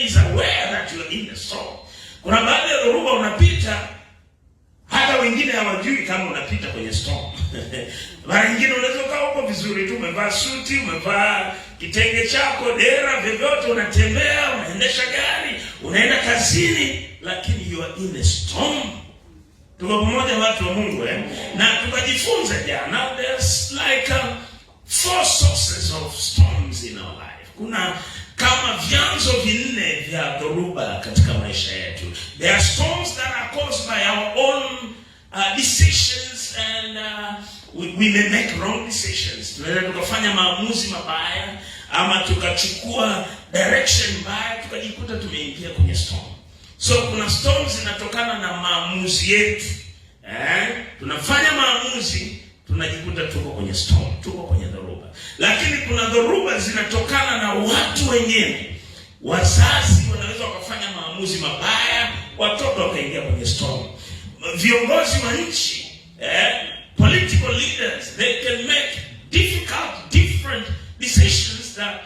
is aware that you are in the storm. Kuna baadhi ya dhoruba unapita hata wengine hawajui kama unapita kwenye storm. Mara nyingine unaweza ukawa uko vizuri tu, umevaa suti, umevaa kitenge chako, dera, vyovyote, unatembea, unaendesha gari, unaenda kazini, lakini you are in a storm. Tuko pamoja, watu wa Mungu, eh? Na tukajifunza jana, there's like four sources of storms in our life. Kuna kama vyanzo vinne vya dhoruba katika maisha yetu. There are storms that are caused by our own decisions and we may make wrong decisions. Tunaweza tukafanya maamuzi mabaya ama tukachukua direction mbaya, tukajikuta tumeingia kwenye storm. So kuna storms zinatokana na maamuzi yetu. Eh? Tunafanya maamuzi, tunajikuta tuko kwenye storm, tuko kwenye dhoruba. Lakini kuna dhoruba zinatokana na watu wengine. Wazazi wanaweza wakafanya maamuzi mabaya, watoto wakaingia kwenye storm. Viongozi wa nchi, political leaders, they can make difficult, different decisions that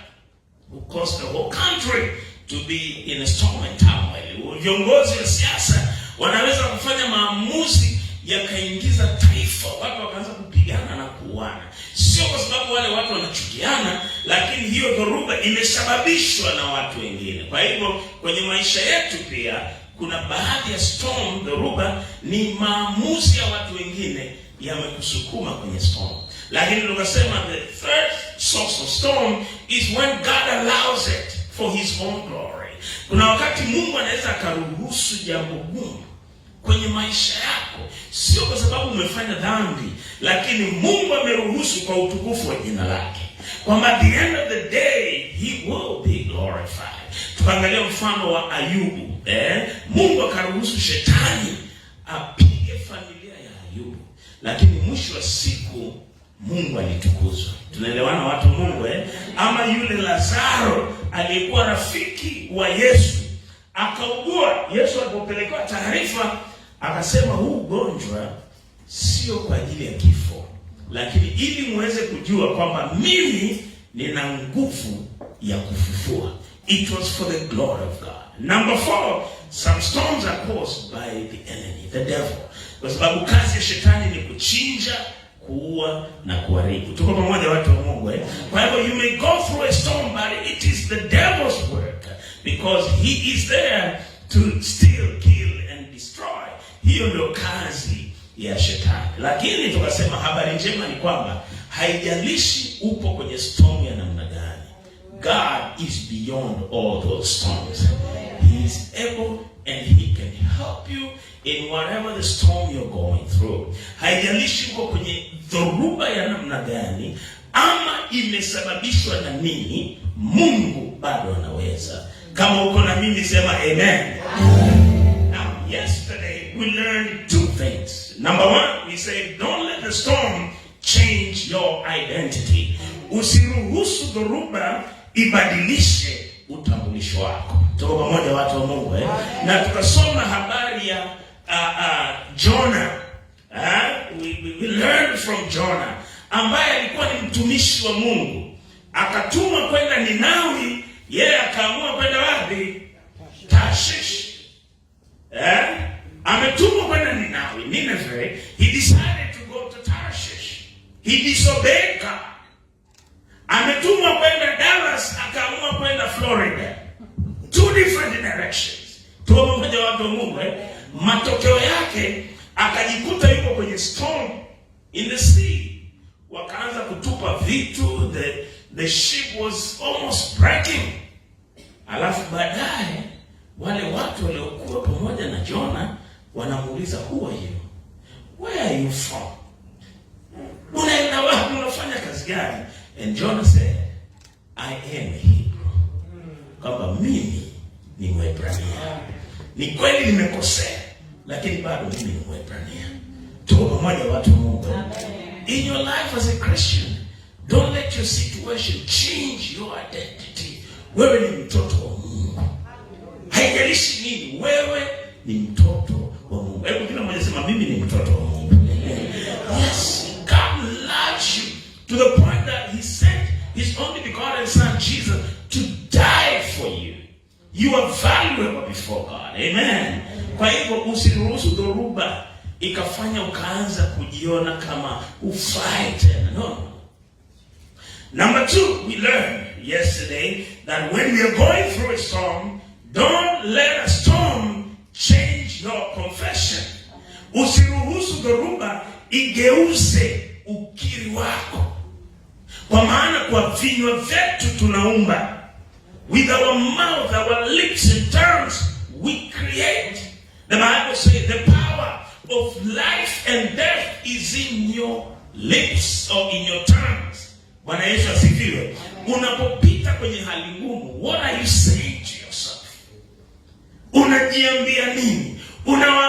will cause the whole country to be in a storm and turmoil. Viongozi wa siasa wanaweza kufanya maamuzi yakaingiza taifa, watu wakaanza kupigana na kuuana, sio kwa sababu wale watu wanachukiana, lakini hiyo dhoruba imesababishwa na watu wengine. Kwa hivyo kwenye maisha yetu pia kuna baadhi ya storm, dhoruba ni maamuzi ya watu wengine yamekusukuma kwenye storm. Lakini tukasema the third source of storm is when God allows it for his own glory. Kuna wakati Mungu anaweza akaruhusu jambo gumu kwenye maisha yako, sio kwa sababu umefanya dhambi, lakini Mungu ameruhusu kwa utukufu wa jina lake, kwamba at the end of the day he will be glorified. Tukaangalia mfano wa Ayubu, eh? Mungu akaruhusu shetani apige familia ya Ayubu, lakini mwisho wa siku Mungu alitukuzwa. Tunaelewana, watu wa Mungu, eh? Ama yule Lazaro aliyekuwa rafiki wa Yesu akaugua. Yesu alipopelekewa taarifa akasema, huu ugonjwa sio kwa ajili ya kifo, lakini ili muweze kujua kwamba mimi nina nguvu ya kufufua. It was for the glory of God. Number four, some storms are caused by the enemy, the devil, kwa sababu kazi ya shetani ni kuchinja, kuua na kuharibu. Tuko pamoja, watu wa Mungu, eh? Kwa hivyo you may go through a storm, but it is the devil's work because he is there to steal, kill and destroy. Hiyo ndio kazi ya shetani. Lakini tukasema habari njema ni kwamba haijalishi upo kwenye storm ya namna gani, God is beyond all those storms. He is able and he can help you in whatever the storm you're going through. Haijalishi uko kwenye dhoruba ya namna gani ama imesababishwa na nini, Mungu bado anaweza. Kama uko na mimi, sema amen. Now, yesterday we learned two things. Number one, we said don't let the storm change your identity. Usiruhusu dhoruba ibadilishe utambulisho wako. Tuko pamoja, watu wa Mungu, eh? Na tukasoma habari ya Jonah. We learned from Jonah ambaye alikuwa ni mtumishi wa Mungu, akatumwa kwenda Ninawi, yeye akaamua kwenda wapi? Tarshish. Eh? Ametumwa kwenda Ninawi, Nineveh. He decided to go to Tarshish. He disobeyed God. Ametumwa kwenda Dallas, akaamua kwenda Florida. Two different directions. Tuko pamoja, watu wa Mungu, eh? Matokeo yake akajikuta yuko kwenye storm in the sea. Wakaanza kutupa vitu, the ship was almost breaking. Alafu baadaye wale watu waliokuwa pamoja na Jona wanamuuliza, "Who are you? Where are you from? Unaenda wapi? Unafanya kazi gani?" And Jonah said, "I am a Hebrew," kwamba mimi ni Mwebrania. Ni kweli nimekosea, lakini bado mimi ni Mwebrania. Tuko pamoja, watu wa Mungu. In your life as a Christian, don't let your situation change your identity. Wewe ni mtoto wa Mungu. Haijalishi nini, wewe ni mtoto wa Mungu. Hebu kila mmoja sema, "Mimi ni mtoto wa Mungu." Yes, God loves you to the point that he sent his only begotten son Jesus to die for you. You are valuable before God. Amen. Kwa hivyo usiruhusu dhoruba ikafanya ukaanza kujiona kama hufai tena. No. Number two, we learned yesterday that when we are going through a storm, don't let a storm change your confession. Usiruhusu dhoruba igeuze ukiri wako, kwa maana kwa vinywa vyetu tunaumba. With our mouth, our lips and tongues, we create. The Bible says the power of life and death is in your lips or in your tongues. Bwana Yesu asifiwe. Unapopita kwenye hali ngumu, what are you saying to yourself? Unajiambia nini? Unawaambia